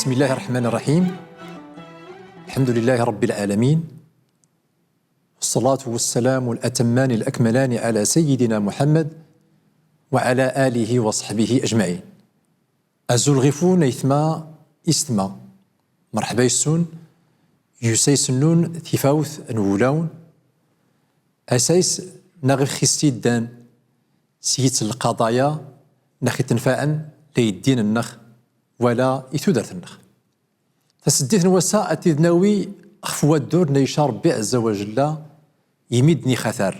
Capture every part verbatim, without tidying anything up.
بسم الله الرحمن الرحيم. الحمد لله رب العالمين. والصلاة والسلام الأتمان الأكملان على سيدنا محمد وعلى آله وصحبه أجمعين. Azul ɣif-wen aytma, istma. Merḥba yes-wen, yusayes-nnun tifawt n wulawen, asayes n ɣif xis iddan s yit lqaḍaya nex itenfaɛen la i ddin-nnex wala i tudert-nnex. Taseddit n wass-a ad t-id-nawi xef waddur n ica Rebbi ɛezza wa jella i midden ixatar.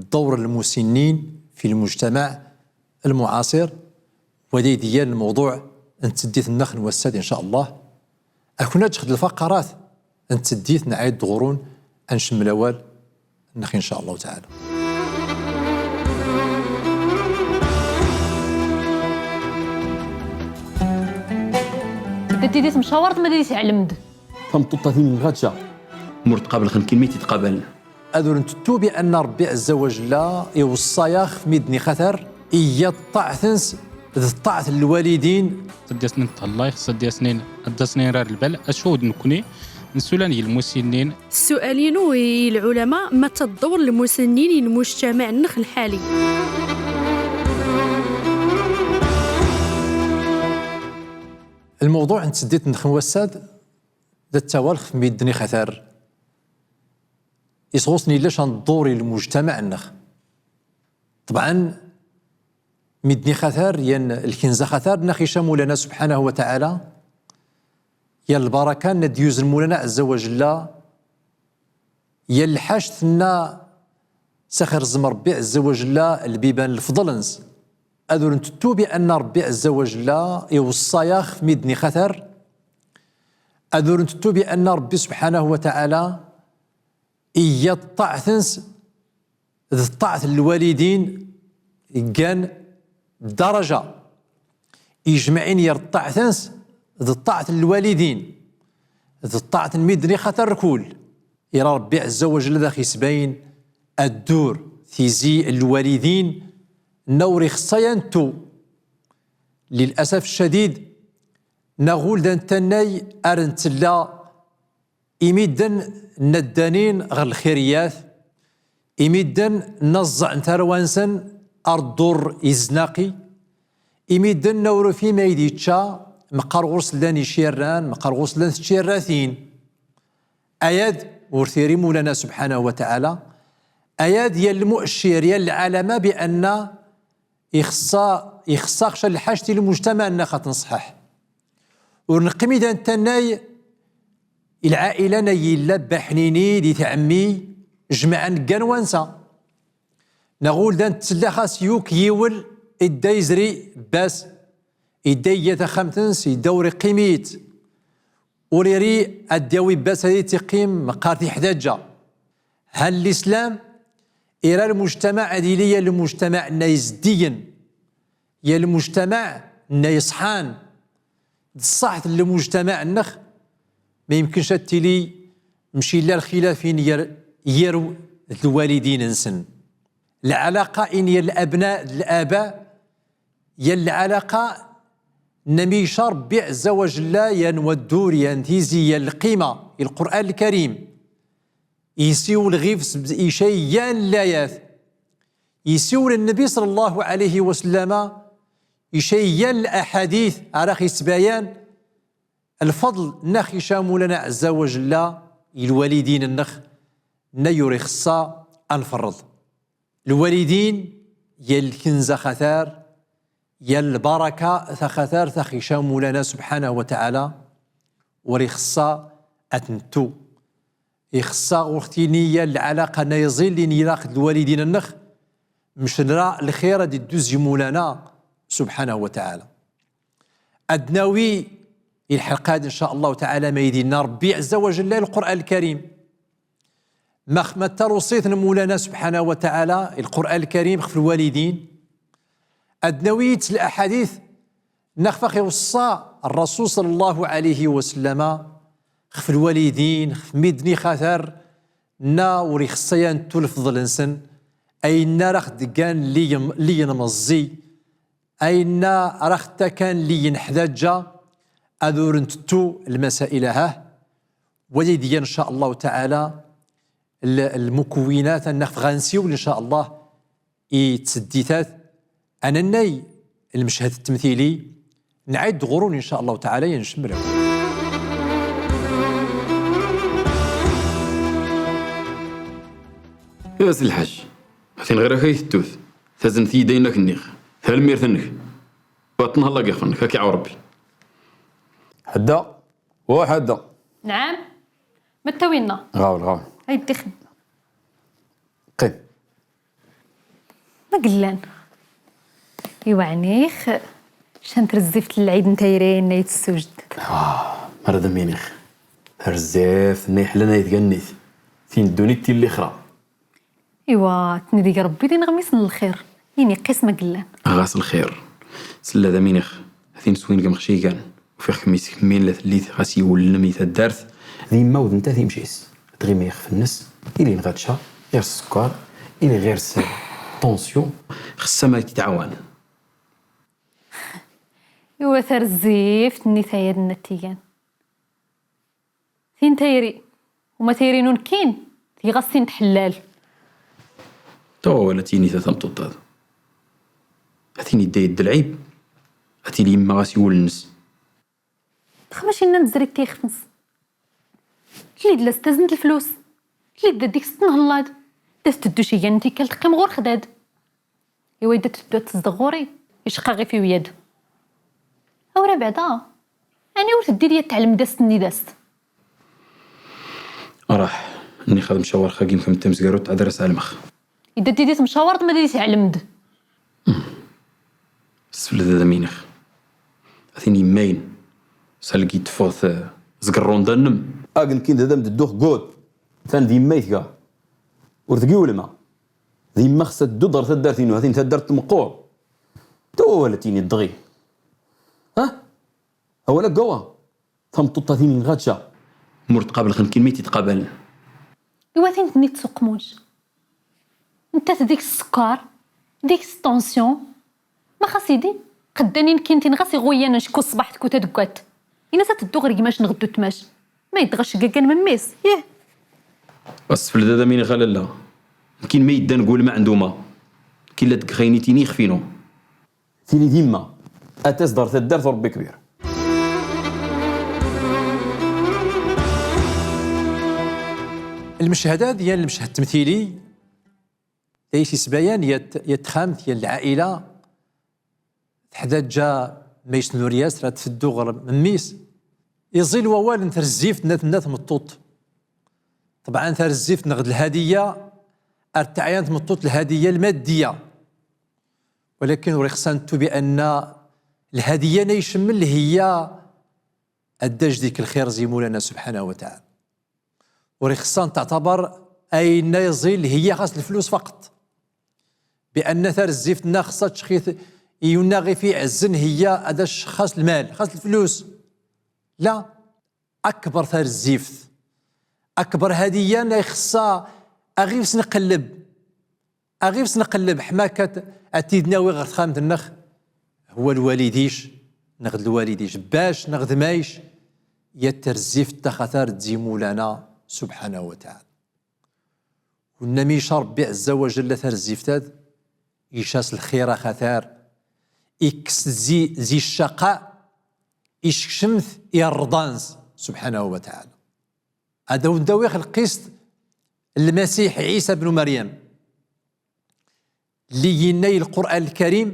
Ddawr n lmusinnin fi lmujtamaɛ lmuɛaṣir, wa d ayd iyan lmewḍuɛ n tseddit-nnex n wass-ad, in ca Allah. Ad kun-aǧǧeɣ d lfaqarat n tseddit, nɛayd-d ɣur-wen, ad ncemmel awal-nnex, in ca Allahu taɛala. Tidi temcawart ma d-isɛelm-d. Tameṭṭut-a tin n lɣaǧa. Mur tqabel xen kimi titqabel. Ad ur ntettu bi anna Ṛebbi ɛezza wa jella iweṣṣa-yaɣ f midden ixatar, iyyat ṭṭaɛt-ns d ṭṭaɛt n lwalidin. Ad d-yasnin thellayt, ad d-yasnin, ad d-asnin rar lbal, acu d nekkni nsulan i lmusinnin. Ssual-inu i lɛulama, ma ttaddur lmusinnin i lmujtamaɛ-nnex lḥali? Lmewḍuɛ n tseddit-nnex n wass-ad, d ttawal xef midden ixatar. Is ɣus-sen illa ca n ddur i lmujtamaɛ-nnex. Ṭebɛen, midden ixatar, yan lkenza xatar, nna ɣ ica Mulana subḥanahu wa taɛala, yan lbaraka nna d-yuzen Mulana ɛezza wa jella, yan lḥact nna s ax irẓem Ṛebbi ɛezza wa jella lbiban n lefḍel-ns. Ad ur ntettu bi anna Ṛebbi ɛezza wa jella iweṣṣa-yaɣ f midden ixatar. Ad ur ntettu bi anna Ṛebbi subḥanahu wa taɛala iyyat ṭṭaɛt-ns d ṭṭaɛt n lwalidin ggan ddaraja. Ijmeɛ-in yir ṭṭaɛt-ns d ṭṭaɛt n lwalidin d ṭṭaɛt n midden ixatar rkul. Ira Ṛebbi ɛezza wa jella ad ax isbayen addur, tizi n lwalidin, nna ur ixeṣṣa ad nettu. Lilasaf ccadid, nna ɣul da nettannay ar nettella i midden nna ddanin ɣer lxiriyat, i midden nna ẓẓɛen tarwa-nsen ar ddur iznaqi, i midden nna ur ufin ma i d-ičča, meqqar ɣur-s llan icirran, meqqar ɣur-s llant tcirratin. Ayad ur t-iri Mulana subḥanahu wa taɛala, ayad yan lmu'ccir, yan lɛalama bi anna ixeṣṣa, ixeṣṣa-ɣ ca n lḥact i lmujtamaɛ-nnex ad t-nṣeḥḥeḥ. Ur neqqim i da nettannay i lɛaila nna yilla bba ḥnini di tɛemmi jemɛen ggan wansa. Nna ɣul da nettella xas yuk yiwel idda izri bba-s, idda iyya taxxamt-ns, idda ur iqqim-itt. Ur iri ad d-yawi bba-s ad itt-iqqim meqqar tiḥdaǧa. Ha n lislam, ira lmujtamaɛ ad yili yan lmujtamaɛ nna izeddigen, yan lmujtamaɛ nna iṣḥan. D ṣṣaḥt n lmujtamaɛ-nnex, ma yemkenc ad tili mec illa lxilaf-in yir, yir d lwalidin-nsen. Lɛalaqa-in yir labna d laba, yan lɛalaqa nna mi ica Ṛebbi ɛezza wa jella yan waddur, yan tizi, yan lqima, i Lqur'an Lkarim. Isiwel ɣif-s, ica yan layat. Isiwel Nnbi ṣalla Llahu ɛalayhi wa sallama, ica yan laḥadit ara ɣ-isbayan lfeḍl nna ɣ ica Mulana ɛezza wa jella i lwalidin-nnex, nna ur ixeṣṣa ad nferreḍ. Lwalidin, yan lkenza xatar, yan lbaraka taxatart ax ica Mulana subḥanahu wa taɛala, ur ixeṣṣa ad t-nettu. Ixeṣṣa ɣur-t ini yan lɛalaqa nna iẓilin ira-ɣ d lwalidin-nnex, mec nra lxir ad iddu zi Mulana subḥanahu wa taɛala. Ad nawi i lḥelqa-ad, in ca Allahu taɛala, ma i d-inna Ṛebbi ɛezza wa jella i Lqur'an Lkarim. Max ma d taruṣit n Mulana subḥanahu wa taɛala, i Lqur'an Lkarim, xef lwalidin. Ad nawi yid-s laḥadit nna xef ax iweṣṣa Ṛṛasul ṣalla Llahu ɛalayhi wa sallama, xef lwalidin, xef midden ixatar, nna ur ixeṣṣa ad nettu lefḍl-nsen, ayenna ara ɣ-d-ggan liy-, liy n meẓẓi, ayenna ara ɣ-d-takkan liy n ḥdaǧa, ad ur ntettu lmasail-a, ha, wali-d yan, in ca Llah taɛala, l-, lmukawinat, ad naf ɣa nsiwel, in ca Llah, i tseddit-a, ad nannay lmeched n temtili, nɛid ɣur-wen, in ca Llah taɛala, yan ncemmel. Iwa si lḥaǧ, a tin ɣir ak ay tettut, tazen-iyi-d ayen ak-nniɣ, tanemmirt-nnek. Wa tnehla g ixef-nnek, ad k-iɛawen Rebbi. Ḥedda, wa ḥedda. Nɛam? Ma ttawinna? Ɣawel, ɣawel. Ay ddixen. Qim. Ma gellan. Iwa ɛnix, can trezzift n lɛid n tayri-nni ay tessewjed. Ah, ma rad am-iniɣ. Trezzift-nni iḥlan ay tgannit. Tin ddunit, tin lixra. Iwa, tni deg Rebbi d ineɣmisen n lxir. Ini qis ma gellan. Ɣas lxir. Sella d am-iniɣ. A tin swin gem xcigan. Ufiɣ kem iskemmin la tellit ɣas iwulnem i taddart. D imma udent-a timci-s. Tɣim ixef-nnes, ili nɣa tca, ɣir ssekkar, ili ɣir s-, tension. Xessam ad k-tɛawan. Iwa tarzift-nni tayad n tigan. Tin tayri. Uma tayri n unkin, tgi ɣas tin tḥellal. Tawa wala tini ta tameṭṭuṭ-ad. A tin idda yedd lɛib, a tili yemma ɣas i wul-nnes. Xmac inna nezri tixef-nnes. Tli d la s-tazent leflus. Tli d deg-s tenhella-d. Da s-teddu cigan n tikkal teqqim ɣur-x dad. Iwa idda teddu ad tezdeɣ ɣur-i. Icqa ɣif-i uyad. Awra beɛda. Ani ur teddi d yad tɛelm dast-nni dast. Raḥ, nni xadem cawar xagim kam tamezgarut, ad ara s-ɛelmex. Idda d tidi temcaward ma d tɛelmd. Sfel da d am-iniɣ. A tin yemmayen. Salgi teffeɣt, eh, zeg rronda-nnem. Agen kin da d am-d-dduɣ good. Tan d yemma i tga. Ur tgi ulma. D yemma xs ad teddu ɣer taddart-inu, hatin taddart tmeqqur. Tawa wala tini dɣi. Ha? Awal aggawa. Tameṭṭuṭ-a tin inɣa tca. Mur tqabel xen kin mi t-tqabel. Iwa tin tnit suqmunc. Nta deg-s ssekkar, deg-s tension. Ma xas idi, qeddan inkin tin ɣas iɣuyyan ncku ṣṣbaḥ tku tadeggat. Ina sa teddu ɣer gmac n ɣeddu tmac. Ma yedɣa ceggagan memmi-s, yeh. Asfel da d amin ɣalalla. Nkin ma yeddan gul ma ɛnduma. Killa deg xaynit ini ixfinu. Tili d imma, ad tas-d ɣer taddart, Rebbi kbir. Lmeched-ad, yan lmeched n temtili, d ay t-isbayan yat, yat texxamt, yan lɛaila, teḥdaǧa ma yesnuri-as, rad teddu ɣer memmi-s. Iẓil wawal n trezzift n at, n at tmeṭṭut. Ṭebɛan, tarezzift neɣ d lhadiya, ar teɛyan tmeṭṭut lhadiya lmaddiya. Walakin ur ixṣṣa nettu bi anna lhadiya-nni icemmel hiya ad d-tajj dik lxir zi Mulana subḥanahu wa taɛala. Ur ixṣṣa teɛtabar ayenna iẓil hiya xas leflus faqeṭ. Bi anna tarezzift-nna xṣṣa tcexxit i unna ɣif iɛezzen hiya ad tcexx xas lmal, xas leflus. La, akbar tarezzift, akbar hadiya-nni ixṣṣa aɣ ifs nqelleb. Aɣ ifs nqelleb, ḥma akka ad t-id-nawi ɣer texxamt-nneɣ, huwa lwalid-ic, neɣ d lwalid-ic, bac neɣ d mayc, yat trezzift taxatar d zi Mulana subḥanahu wa taɛala. Unna mi ica Rebbi ɛezza wa jalla tarezzift-ad, ica-s lxir axatar, ikkes zi, zi ccaqa, ickcem-t i rrḍa-ns, subḥanahu wa taɛala. Ad awen-d-awiɣ lqist n Lmasiḥ Ɛisa bnu Meryem, lli yenna i Lqur'an Lkarim: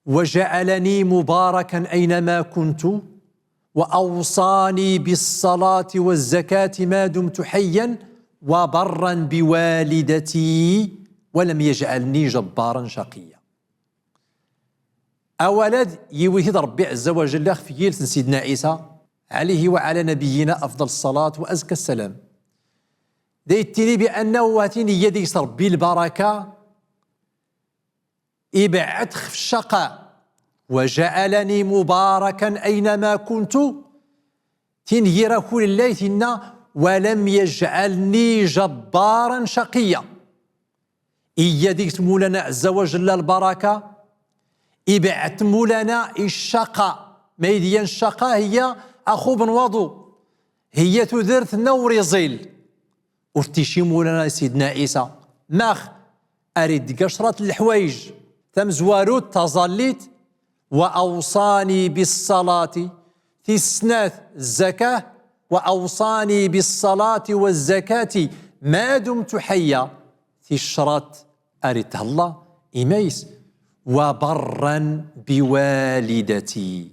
وجعلني مباركا أينما كنت وأوصاني بالصلاة والزكاة ما دمت حيا وبرا بوالدتي ولم يجعلني جبارا شقيا. Awal-ad yiwi-t-id Ṛebbi ɛezza wa jalla ɣef yiles n Sidna Ɛisa, ɛalayhi wa ɛala nabiyyina afḍal ṣṣalat wa azka ssalam. Da yettini bi annahu hatin iyya deg-s Ṛebbi lbaraka, ibeɛɛed xef ccaqa. وجعلني مباركا أينما كنت. Tin gira kul llayt inna: ولم يجعلني جبارا شقيا. Iyya deg-s Mulana ɛezza wa jalla lbaraka, ibeɛɛed Mulana i ccaqa. Ma ay d-iyan ccaqa, hiya axub n waḍu, hiya tudert n ur iẓil. Ur t-ici Mawlana Sidna Ɛisa. Max? Ar ideg-a craṭ n leḥwayeǧ. Tamezwarut, taẓallit, wa awṣani bis-ṣalat. Tis snat, zzakah, wa awṣani bis-ṣalati wa zzakati ma dumtu ḥayya. Tis craṭ, ar ithella i mayes, wa barran bi walidati.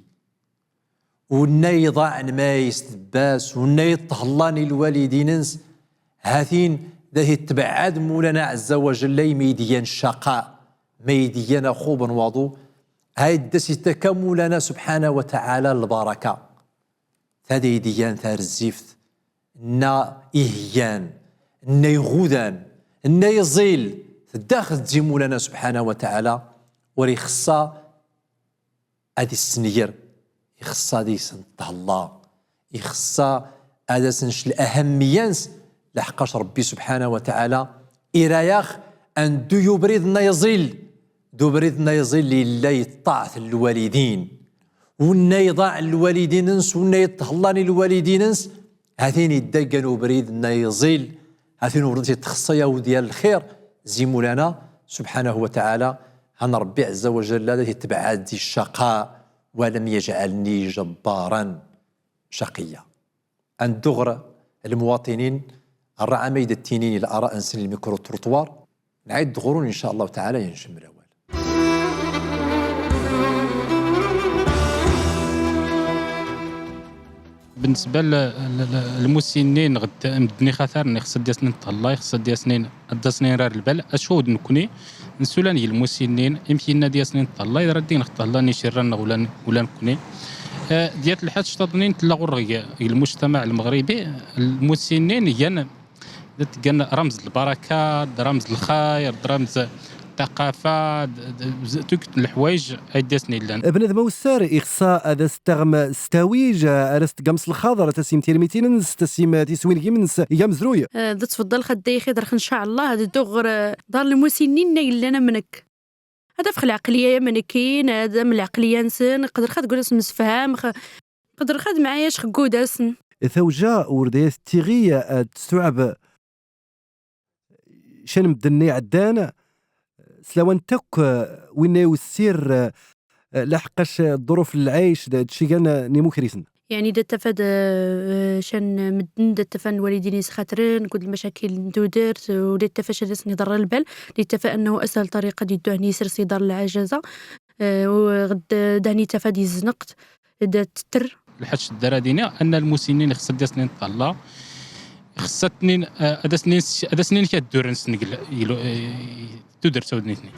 Unna iḍaɛen mayes d bas, unna iṭhellan i lwalidin-ns, ha-t-in da t-itbeɛɛad Mawlana Ɛezza wa Jell, imi d-iyan ccaqa, ma d-iyan axub n waḍu, ha-t-in da s-ittakka Mawlana Subḥanahu wa Taɛala lbaraka. Tad ay d-iyan tarzift, nna iheyyan, nna iɣudan, nna iẓil, tedda xedzi Mawlana Subḥanahu wa Taɛala, ur ixeṣṣa ad issenger, ixeṣṣa ad isnṭeḥ Allah, ixeṣṣa ad as-nec lahammiya-ns, laḥqac Ṛebbi subḥanahu wa taɛala ira-yaɣ ad neddu i ubrid n ayeẓil, d ubrid n ayeẓil illa i ṭṭaɛt n lwalidin. Winna iḍaɛen lwalidin-ns, winna iṭṭhellan i lwalidin-ns, ha-t-in idda deg ubrid n ayeẓil, ha-t-in ur t-ittxeṣṣa awd yal lxir zi Mulana subḥanahu wa taɛala, han Ṛebbi ɛezza wa jalla da t-itbeɛ zi ccaqa, wa lam yajɛalni jabbaran caqiyya. Ad neddu ɣer lmuwaṭinin, rraɛa ma i da ttinin i lara'a-nsen i lmikru-trottoir, nɛid ɣur-wen in ca Allahu taɛala, ad ncemmel awal. Bennesba l-, l-, l-, lmusinin, ɣed medden ixataren, ixeṣṣa ad yasen-in thellayt, ixeṣṣa ad yasen-in, ad asen-in rar lbal, acu d nekkni, nsulan g lmusinin, imkinna ad yasen-in thellayt, rad d-inin thellayt n icirran-nneɣ ula n-, ula nekkni. Eh, d yat lḥaǧ taḍnin tella ɣur-ɣ g, g lmujtamaɛ lmeɣribi, lmusinin gan, gan ramz n lbaraka, d ramz n lxayr, d ramz n ttaqafa, d, d, d, tuget n leḥwayeǧ ay d-asen-illan. Bnadem awessar ixeṣṣa ad as-taɣem s ttawiǧ, ar as-teggam s lxaḍer, ad tasim tirmitin-nnes, tasim tiswingim-nnes, ig amezruy. Eh, d ttfeḍḍal xadda ixi derx, in ca Allah, ad dduɣ ɣer, eh, dar lmusinin-nna yellan am nekk. Ad afex lɛeqliya am nekkin, ad am lɛeqliya-nsen, qedrex ad gul as-msefham, qedrex ad mɛayacex gud-asen. Tawja ur d ay as-tiɣi ad tsuɛeb can medden-nni iɛeddan, s lawan n takk, winna i wessir, laḥeqqac ḍḍuruf n lɛayc d, d cigan n imukrisen. Yeɛni da ttafad, eh, can medden, da ttafan lwalidin isxatren, gud lmacakil n tudert, u da ttafa can ad asen-iḍerr lbal, da ttafa annahu ashal ṭariqa ad iddu ad isers idar n lɛajaza, eh, u ɣed, eh, da ttafa ad izneqt, da tetter. Lḥaǧ d ara d-iniɣ, anna lmusinin ixeṣṣa ad asen-in thellayt, ixeṣṣa ad asen-in, eh, ad asen-in, ad asen-in kra ddura-nsen g l-, g l-, eh, tudert awd nitni.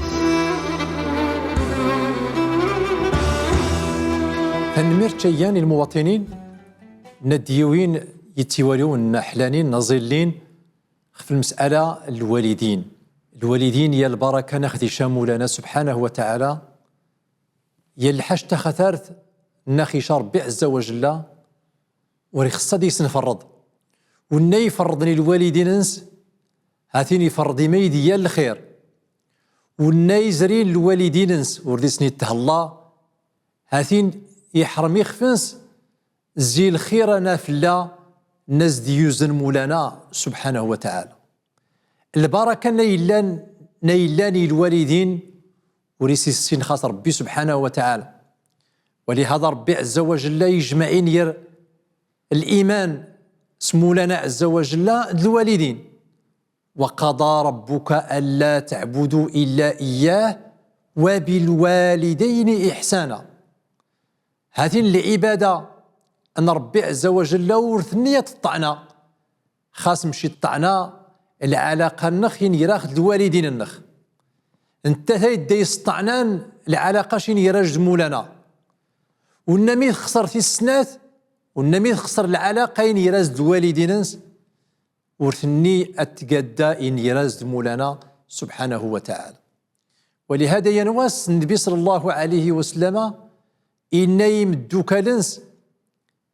Tanemmirt cayyan i lmuwaṭinin, nna d-yiwin yettiwaliwen, nna ḥlanin, nna ẓillin, xef lmes'ala n lwalidin. Lwalidin ya lbaraka nna x-d-ica Mulana subḥanahu wa taɛala, ya lḥaǧ taxatart nna x-ica Ṛebbi ɛezza wa jalla, ur ixeṣṣa ad isen-iferreḍ. Winna iferreḍen i lwalidin-nnes, ha-t-in iferreḍ i mayd ya lxir. Winna izrin lwalidin-nnes, ur d isen-ithella, ha-t-in iḥrem ixef-nnes zi lxir anna fell-a nna as-d-yuzen Mulana subḥanahu wa taɛala. Lbaraka nna yellan, nna yellan i lwalidin, ur is-issin xas Ṛebbi subḥanahu wa taɛala. Walihada Ṛebbi ɛezza wa jalla ijmeɛ-in ger liman s Mulana ɛezza wa jalla d lwalidin. وقضى ربك ألا تعبدوا إلا إياه وبالوالدين إحسانا. Ha-t-in lɛibada n Ṛebbi ɛezza wa jalla ur tenni ad teṭṭɛna. Xas mci ṭṭɛna lɛalaqa-nneɣ i n ger-aɣ d lwalidin-nneɣ. Nettat ay da yesṭṭɛnan lɛalaqa-c i n ger-aɣ d Mulana. Winna mi texṣer tis snat, winna mi texṣer lɛalaqa i n ger-aɣ d lwalidin-nnes, ur tenni ad tgadda i n ger-aɣ d Mulana subḥanahu wa taɛala. Walihada yan wass Nnbi ṣalla Llahu ɛalayhi wa sallama inna i imeddukal-nnes,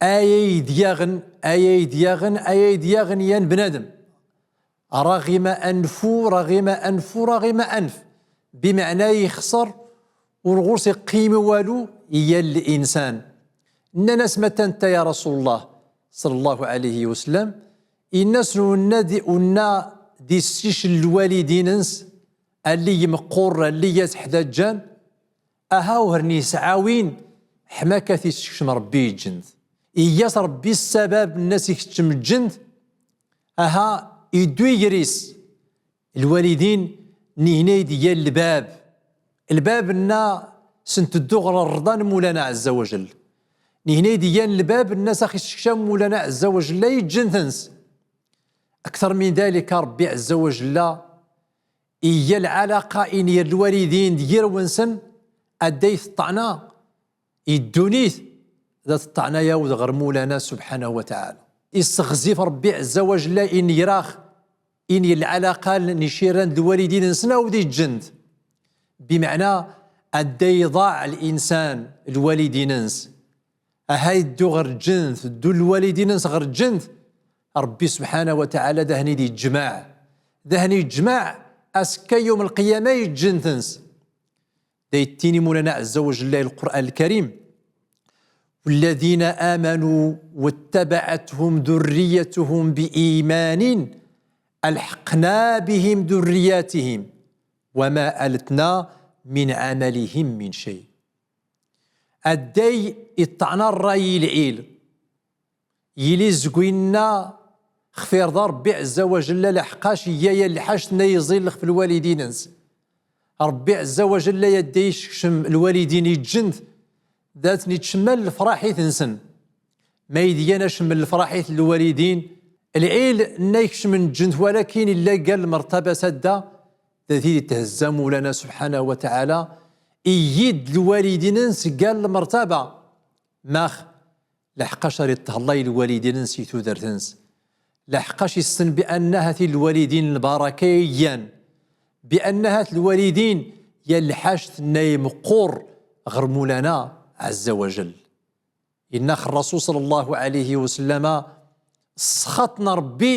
ay ayd yaɣen, ay ayd yaɣen, ay ayd yaɣen yan bnadem. Raɣima anfu, raɣima anfu, raɣima anf. Bimeɛna ixṣer, ur ɣur-s iqqim walu i yal insan. Nnan-as: "Ma anta ya Rasul Allah?" ṣalla Llahu ɛalayhi wa sallam. Inna-sen: "Unna di, unna d issicel lwalidin-ns, allig meqqur, allig as-ḥdaǧǧan, aha ur n-isɛawin, ḥma k-at-issekcem Ṛebbi i lǧent. Iga-t Ṛebbi ssabab n-as-ikeččem lǧent, aha iddu igris." Lwalidin, nihni ay d-igan lbab. Lbab-nna sen-teddu ɣer rrḍa n Mulana ɛezza wa jell. Nihni ay d-igan lbab-nna s ax-issekcam Mulana ɛezza wa jell i lǧent-ns. Akter min dalika, Ṛebbi ɛezza wa jell iga lɛalaqa iner lwalidin d yirwen-nsen, adday teṭṭɛna i ddunit, da teṭṭɛna yawd ɣer Mulana subḥanahu wa taɛala. Isseɣzif Ṛebbi ɛezza wa jell inger-ax, iner lɛalaqa n icirran d lwalidin-nsen awd i lǧent. Bimeɛna, adday iḍaɛ linsan lwalidin-ns. Aha iddu ɣer lǧent, ddu lwalidin-ns ɣer lǧent, Ṛebbi subḥanahu wa taɛala da hen-id-iǧmaɛ. Da hen-iǧmaɛ asekka yawm lqiyama i lǧent-ns. Da yettini Mulana ɛezza wa jell i Lqur'an Lkarim: "والذين آمنوا واتبعتهم ذريتهم بإيمان ألحقنا بهم ذريتهم وما ألتناهم من عملهم من شيء." Adday iṭṭɛna ṛṛay i lɛil. Yili zg winna xf irḍa Ṛebbi ɛezza wa jell, laḥqac iga yan lḥact nna iẓil xf lwalidin-ns. Ṛebbi ɛezza wa jell adday isekcem lwalidin i lǧent, da ten-itcemmal lefṛaḥit-nsen. Ma idgan acemmal lefṛaḥit n lwalidin, lɛil nna ikecmen lǧent walakin illa gal lmertaba sadda, da tid ithezza Mulana subḥanahu wa taɛala, igi-d lwalidin-ns gal lmertaba. Max? Laḥqac ar iṭṭhella i lwalidin-ns i tudert-ns. Laḥqac issen bi anna hat lwalidin lbaraka i gan. Bi anna hat lwalidin yan lḥact nna imeqqur ɣer Mulana ɛezza wa jell. Inna-x Ṛṛasul ṣalla Llahu ɛalayhi wa sallama: ssxaṭ n Ṛebbi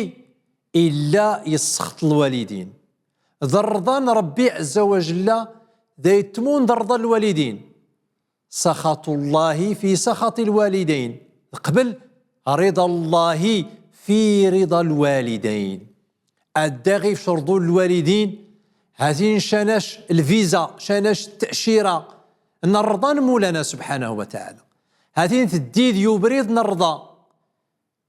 illa yessxaṭ lwalidin. D ṛṛḍa n Ṛebbi ɛezza wa jell da itmun d ṛṛḍa n lwalidin. سخط الله في سخط الوالدين. Qbel رضا الله في رضا الوالدين. Adday ɣif ccerḍu n lwalidin, hatin ccan-ac lviza, ccan-ac ttɛcira n rrḍa n Mulana subḥanahu wa taɛala. Hatin teddi di ubrid n rrḍa.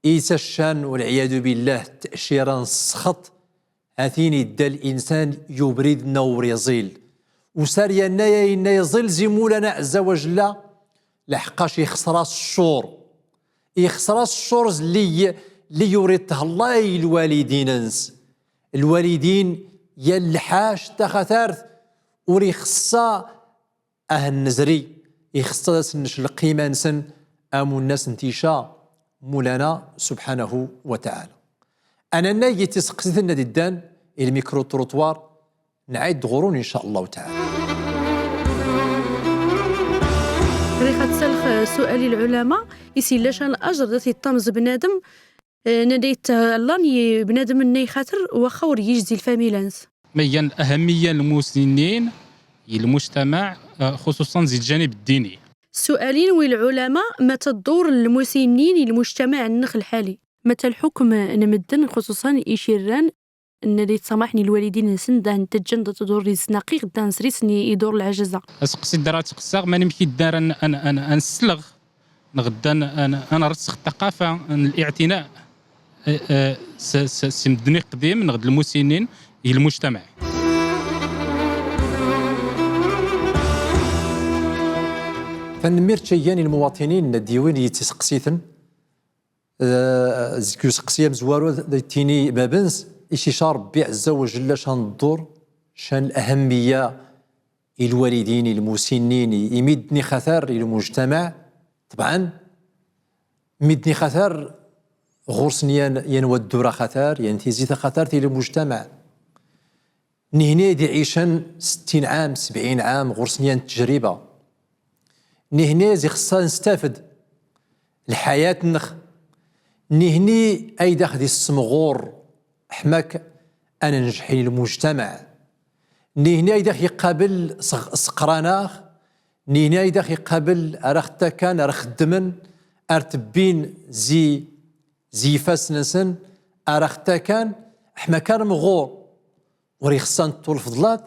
Isa ccan, walɛiyadu billah, ttɛcira n ssxeṭ, hatin idda linsan i ubrid n ur iẓil. Usar yanna ya inna iẓil zi Mulana ɛezza wa jella, laḥqac ixṣer-as ccur. Ixṣer-as ccur zi lli, lli ur iṭṭhella i lwalidin-ns. Lwalidin yan lḥac taxatart ur ixṣṣa a hen-nezri, ixṣṣa ad as-nnec lqima-nsen, am unna as-nt-ica Mulana subḥanahu wa taɛala. Anannay i tiseqsitin ad iddan i lmikru-trottoir, nɛid ɣur-wen in ca Allahu taɛala. Rix ad tsalx, eh, suali lɛulama, is illa ca n lajr dat iṭṭamez bnadem, eh, nna da ithellan i bnadem nna ixater, waxxa ur yijzi lfamila-ns. Ma igan ahammiya n lmusinnin i lmujtamaɛ, eh, xuṣuṣan zi ljanib ddini. Sualin wi lɛulama, mata ddur n lmusinnin i lmujtamaɛ-nnex lḥali? Mata lḥukm n medden, xuṣuṣan icirran, nna da ittṣamaḥen i lwalidin-nsen, da hen-ttaǧǧan da tḍur i zznaq, ɣedda hen-srisen i, i ḍur lɛajaza. Aseqsi d-ara ttqessaɣ, mani mkid d-ara n, n, n, n sleɣ, neɣ d-, n, n, n rsex ttaqafa n liɛtina, eh, eh, s, s, s medden iqdim, neɣ d lmusinnin i lmujtamaɛ. Tanemmirt ca igan i lmuwaṭinin nna d-iwin i tiseqsitin. Eh, zg useqsi amezwaru da ittini bab-ns, is ica Ṛebbi ɛezza wa jella ca n ddur, ca n lahammiya i lwalidin, i lmusinnin, i, i midden ixatar, i lmujtamaɛ. Ṭebɛan, midden ixatar ɣur-sen yan, yan waddur axatar, yan tizit axatart i lmujtamaɛ. Nihni ad iɛicen settin ɛam, sebɛin ɛam, ɣur-sen yan ttejriba. Nihni zi xeṣṣa nestafed lḥayat-nnex. Nihni ay dax d issemɣur ḥmak ad nenjeḥ i lmujtamaɛ. Nihni ay dax iqabel s-, seqran-ax. Nihni ay dax iqabel ara x-ttakan, ara xeddmen, ar tbbin zi, zi ifassen-nsen, ar aɣ-ttakan, ḥma kan mɣur, ur ixṣṣa ad nettu lfeḍlat,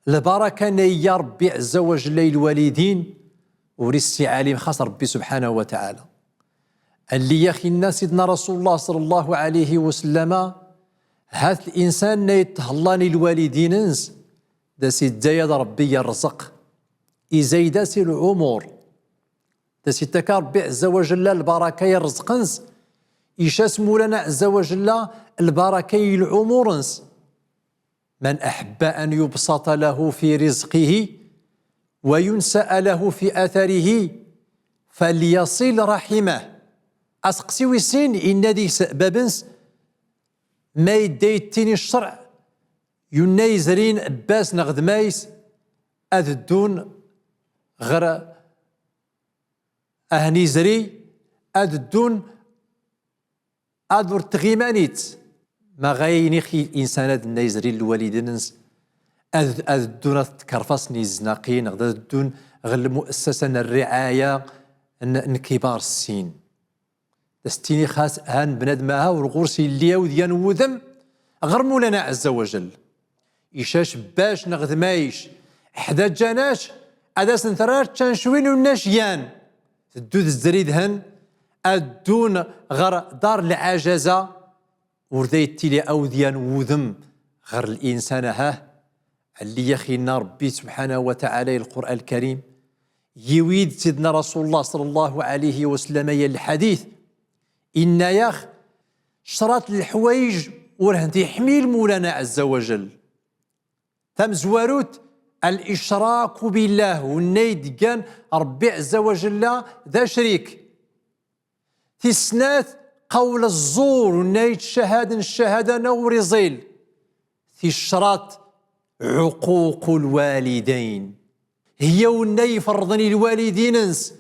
lbaraka-nni iyya Ṛebbi ɛezza wa jella i lwalidin, ur issiɛlim xas Ṛebbi subḥanahu wa taɛala. Alli aɣ-inna Sidna Rasulullah ṣalla Llahu ɛalayhi wa sallama, hat linsan-nni ithellan i lwalidin-ns, d as-izzayad Ṛebbi i ṛṛezq, izayd-as i lɛumur, d as-ittak Ṛebbi ɛezza wa jella lbaraka i ṛṛezq-ns, ica-as Mawlana ɛezza wa jella lbaraka i lɛumur-ns. من أحب أن يبسط له في رزقه وينسأ له في أثره فليصل رحمه. Aseqsi wis sin, inna deg-s bab-ns, ma yedda yettini ccerɛ, yunna izrin bba-s neɣ d ma-s ad ddun ɣer ahen izri, ad ddun ad ur tɣimanit. Ma ɣa ini xi insan ad nna izrin lwaliden-ns, ad, ad ddun ad tkerfasen iznaqin, neɣ ad ddun ɣer lmuassasa n rriɛaya n, n kibar ssin. Da s-ttini xas han bnadem aha ur ɣur-s illi awedya n wudem ɣer Mawlana ɛezza wa jell. Icac bbac neɣ d mayc, ḥda ǧǧan-ac, ad asen-terr ar ččan cwi n unnac yan. Teddu tezri-d hen, ad ddun ɣer dar lɛajaza, ur da yettili awedya n wudem ɣer linsan, ahah. Alli aɣ-inna Ṛebbi subḥanahu wa taɛala i Lqur'an Lkarim, yiwi-d Sidna Rasulullah ṣalla Llahu ɛalayhi wa sallam yan lḥadit, inna-yaɣ craṭ n leḥwayeǧ ur hen-t-iḥmil Mawlana ɛezza wa jell. Tamezwarut, الإشراك بالله, unna idgan Ṛebbi ɛezza wa jella d acrik. Tis snat, قول الزور, unna ittcahaden ccahada-nni ur iẓil. Tis craṭ, عقوق الوالدين. Hiya unna iferrḍen i lwalidin-ns.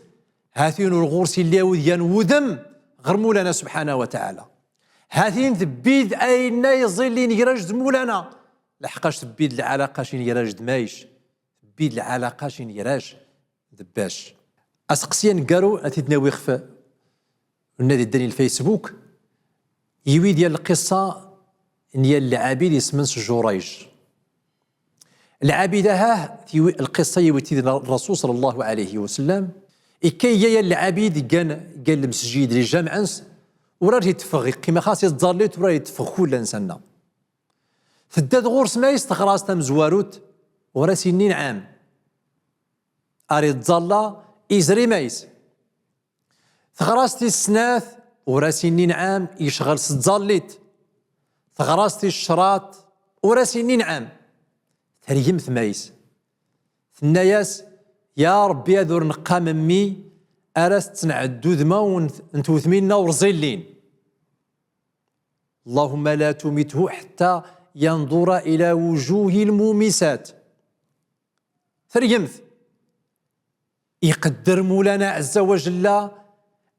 Ha-t-in ur ɣur-s illi awedya n wudem ɣer Mawlana subḥanahu wa taɛala. Ha-t-in tebbi-d ayenna iẓilin ger-ac d Mawlana. Laḥqac tebbi-d lɛalaqa-c ger-ac d mayc. Tebbi-d lɛalaqa-c ger-ac d bbac. Aseqsi aneggaru ad t-id-nawi ɣef unadi ddan i lFacebook, yiwi-d yan lqiṣṣa n yan lɛabid isem-ns Jurayj. Lɛabid, ahah, tiwi-, lqiṣṣa yiwi-tt-id Ṛṛasul ṣalla Llahu ɛalayhi wa sallam, ikka iyya yan lɛabid ggan, ggan lmesjid, lǧameɛ-ns, ur ar itteffeɣ, iqqim xas ittẓallit, ur ar itteffeɣ kullan s anna. Tedda-d ɣur-s mays, teɣra-s tamezwarut, ur as-inni nɛam. Ar ittẓalla, izri mays. Teɣra-s tis snat, ur as-inni nɛam, icɣel s tẓallit. Teɣra-s tis craṭ, ur as-inni nɛam. Tergem tmayes. Tenna-yas: Ya Ṛebbi, ad ur neqqam mmi ara s-ttnɛeddu udmawen n twetmin-nna ur ẓillin. اللهم لا تمته حتى ينظر إلى وجوه المومسات. Tergemt. Iqedder Mulana Ɛezza wa Jella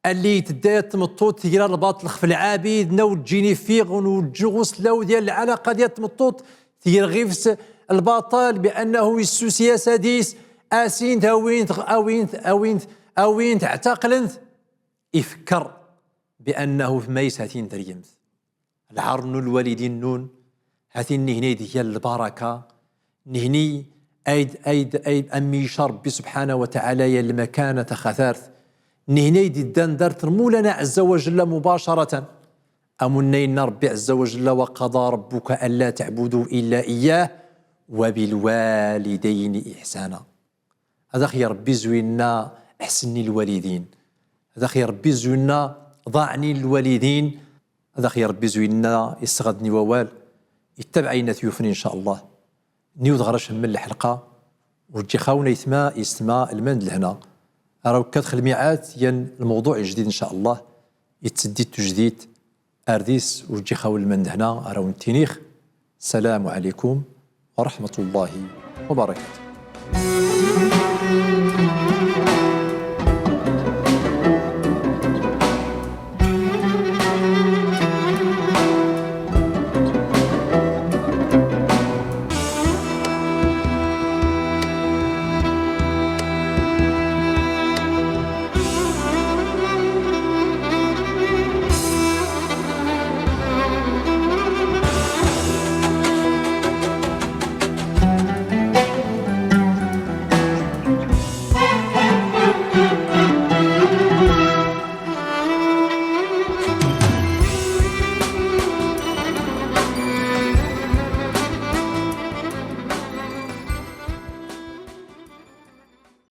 alli tedda yat tmeṭṭut tegra lbaṭel xef lɛabid, neɣ ur ǧǧin ifiɣ, ur ǧǧin ɣus law diyal lɛalaqa diyal tmeṭṭut, tegra ɣif-s lbaṭel, bi annahu issusi-as ad is, asin-t, awin-t, awin-t, awin-t, awin-t, ɛtaqlen-t. Ifekker bi annahu f mayes hatin tergemt. Lɛar n lwalidin-nnun, hatin nihni ayd iga lbaraka, nihni ayd, ayd, ayd, ammi ica Ṛebbi subḥanahu wa taɛala ya lmakana taxatart, nihni ayd iddan dart n Mulana Ɛezza wa Jella mubacaratan. Amunna inna Ṛebbi Ɛezza wa Jella: وقضى ربك ألا تعبدوا إلا إياه وبالوالدين إحسانا. Ad ax-yerr Ṛebbi zwina ḥesnin lwalidin. Ad ax-yerr Ṛebbi zwina ḍaɛnin lwalidin. Ad ax-yerr Ṛebbi zwina isɣadni wawal. Ittabaɛ ayenna t-yufen, in ca Allah. Niwḍ ɣer acemmel lḥelqa. Ur ǧǧiɣ-awen aytma, yessetma, lman d lehna. Ara wekkat x lmiɛad yan lmewḍuɛ ijdid, in ca Allah. Ittseddi tujdit. Ar dis ur ǧǧiɣ-awen lman d lehna, ara wen-ttiniɣ: السلام عليكم ورحمة الله وبركاته.